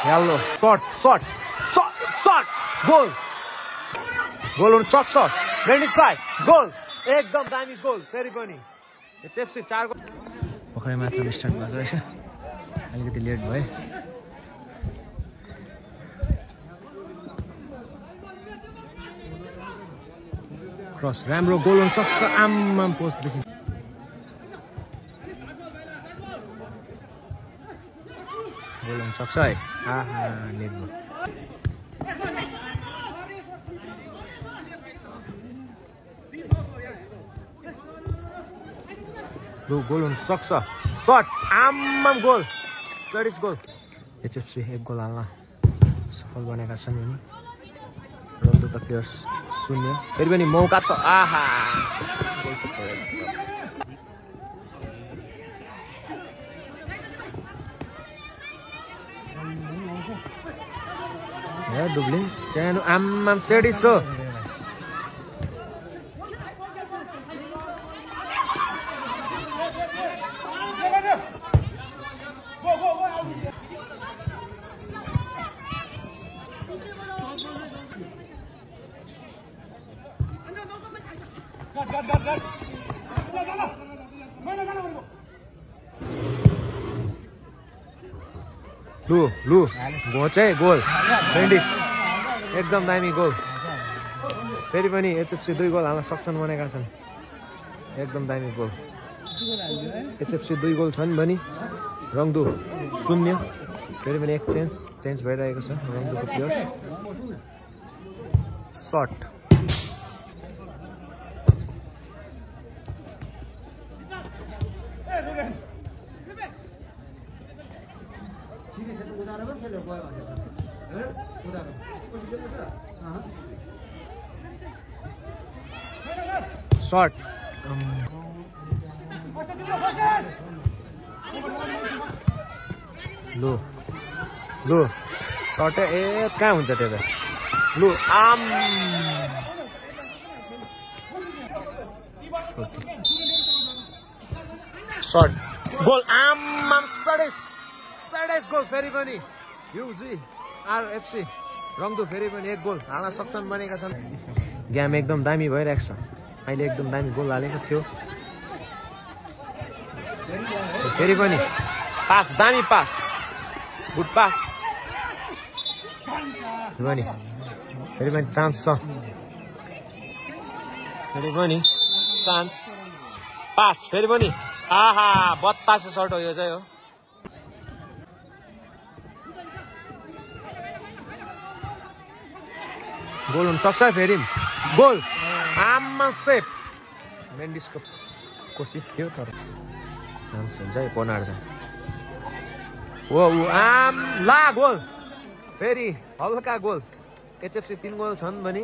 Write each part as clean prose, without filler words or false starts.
Yellow. Shot. Goal. Goal on सक्छ. Mendes by. Goal. एकदम दामी गोल फेरि पनि. HFC 4 goal. भर्खरै मात्र स्टार्ट भएको रहेछ. अलिकति लेट भयो. क्रस राम्रो गोल हुन सक्छ. आम्माम पोस्टदेखि. गोल हुन सक्छ है. आहा नेट भयो. गोल हुन सक्छ. Shut आम्माम goal. सडिस goal. HFC 1 goal हाल्न सफल बनेका छन् नि. रन्दु त प्लेयर्स 0. फेरि पनि मौका छ. आहा डुब्लिङ सानो आम्माम सडिस हो. लु घोचे गोल. मेन्डिस एकदम दामी गोल. फेरि पनि एचएफसी 2 गोल हाल्न सक्छन् भनेका छन्. एकदम दामी गोल. एचएफसी 2 गोल छन् भने रङदु 0. फेरि पनि एक चेन्ज भइरहेको छ रङदुको प्लेयर्स. शट शट लु शट कहाँ हुन्छ त्यो त. लु आम शट गोल. आम सडेस गोल. फेरि पनि UGRFC रङदु फेरि पनि 1 गोल हाल्न सक्छन् बनेका छन्. गेम एकदम दामी भइरहेको छ. अहिले एकदम दामी गोल हालेको थियो. फेरि पनि पास दामी पास. Good pass. फेरि पनि चान्स छ. फेरि पनि चान्स. पास फेरि पनि. आहा 82 सर्ट हो यो चाहिँ हो. गोल हुन सक्छ. फेरि गोल. आम्मा सेफ. मेन्डिसको कोसिस थियो तर चान्स हुन्छ है पोनार्दा. ला गोल. फेरि हल्का गोल. एचएफसी 3 गोल छन् भने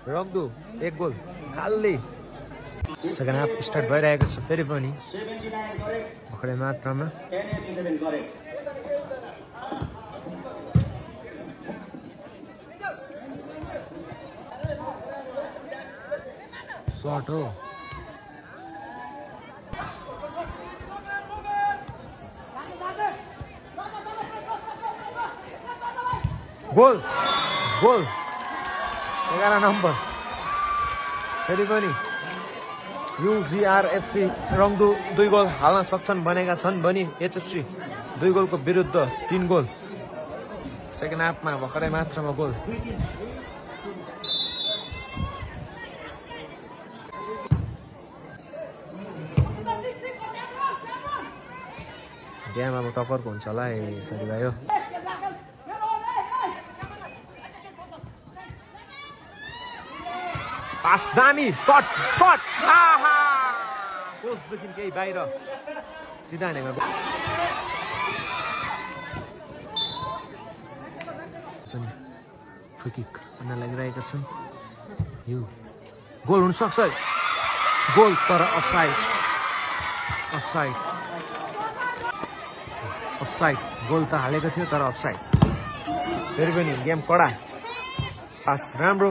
रङदु 1 गोल खाली. सेकेन्ड हाफ स्टार्ट भइरहेको छ. फेरि पनि भर्खरै मात्रामा. शट हो. Goal 11 number. फेरि पनि UGRFC रङदु 2 गोल हाल्न सक्छन् बनेका छन् भने एचएफसी 2 गोलको विरुद्ध 3 गोल. सेकेन्ड हाफमा भर्खरै मात्रामा गोल. गेम अब टक्करको हुन्छ होला है सरी भाइ हो. पास दामी. शट आहा पोस्टदेखि केही बाहिर सिधा हानेको. फ्री किक गर्न लागिरहेका छन्. यो गोल हुन सक्छ. गोल तर अफसाइड. गोल त हालेको थियो तर अफसाइड. फेरि पनि गेम कडा. पास राम्रो.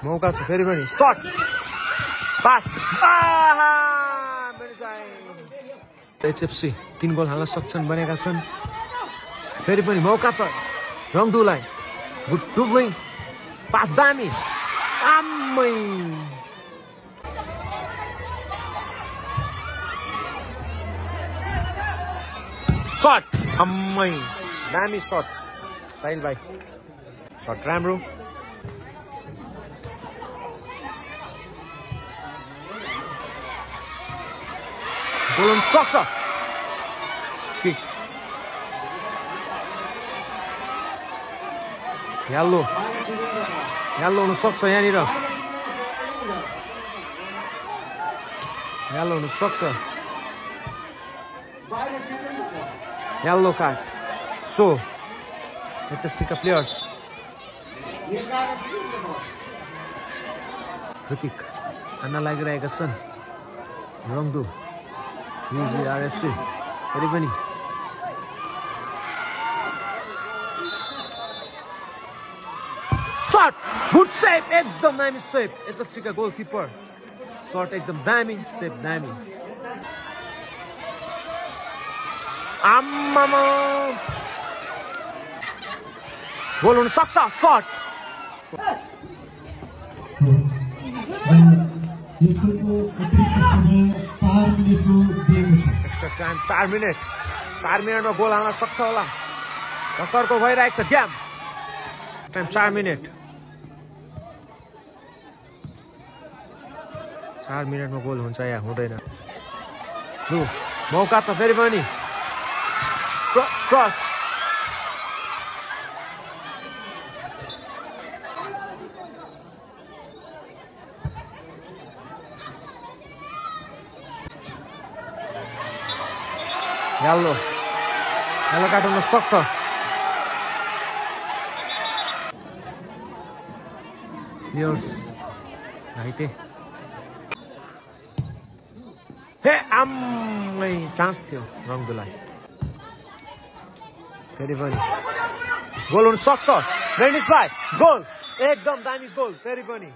मौका छ फेरि पनि. Shut pass. एचएफसी 3 गोल हाल्न सक्छन् बनेका छन्। फेरि पनि मौका छ रङदुलाई। गुड टुब्लिङ पास दामी आम्मै शट अम्मै दामी शट साहिल भाइ शट राम्रो। गोल सक्छ किक याल्लो हुन सक्छ यहाँनिर याल्लो हुन सक्छ येलो कार्ड सो एचएफसी का प्लेयर्स फ्री किक हान्न लागिरहेका छन् रङदु युजीआरएफसी फेरि पनि शट गुड सेभ एकदम दामी सेभ एचएफसी का गोलकिपर शट एकदम दामी सेभ दामी आम्मामा गोल हुन सक्छ शट एक्स्ट्रा टाइम 4 मिनटमा गोल हाल्न सक्छ होला टक्करको भइरहेको छ गेम टाइम 4 मिनट 4 मिनटमा गोल हुन्छ या हुँदैन लु मौका छ फेरि पनि क्रस येलो कार्ड हुन सक्छ प्लेयर्स घाइते हे आम्मै चान्स थियो रङदुलाई फेरि पनि गोल हुन सक्छ बेनिस भाइ गोल एकदम दामी गोल फेरि पनि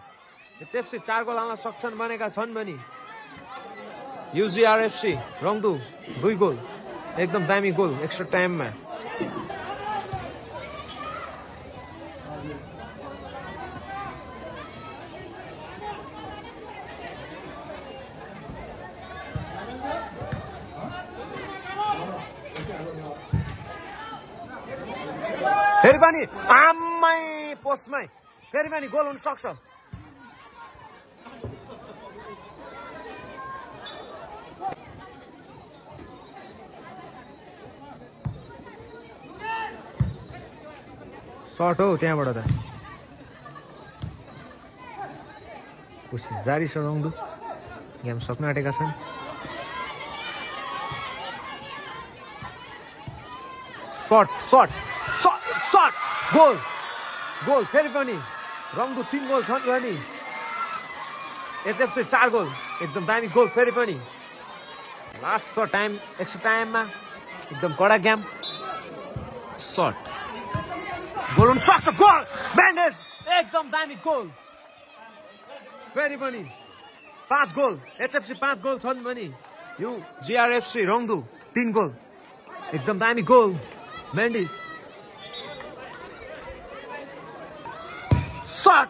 एचएफसी 4 गोल हाल्न सक्छन् बनेका छन् पनि युजीआरएफसी रङदु 2 गोल एकदम दामी गोल एक्स्ट्रा टाइममा फेरि पनि आम्मै पोस्टमै फेरि पनि गोल हुन सक्छ सर्ट हो त्यहाँबाट त कोसिस जारी छ रङदु गेम सक्न आँटेका छन् शट गोल फेरि पनि रङदु 3 गोल छन् भने एचएफसी 4 गोल एकदम दामी गोल फेरि पनि लास्ट छ टाइम एक्स्ट्रा टाइममा एकदम कडा गेम शट गोल हुन सक्छ गोल बेन्डेज एकदम दामी गोल फेरि पनि 5 गोल एचएफसी 5 गोल छन् भने युजीआरएफसी रङदु 3 गोल एकदम दामी गोल बेन्डेज शट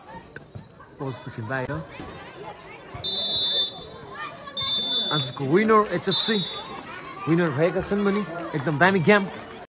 पोस्टदेखि बाहिर आजको विनर एचएफसी विनर भएका छन् भने एकदम दामी गेम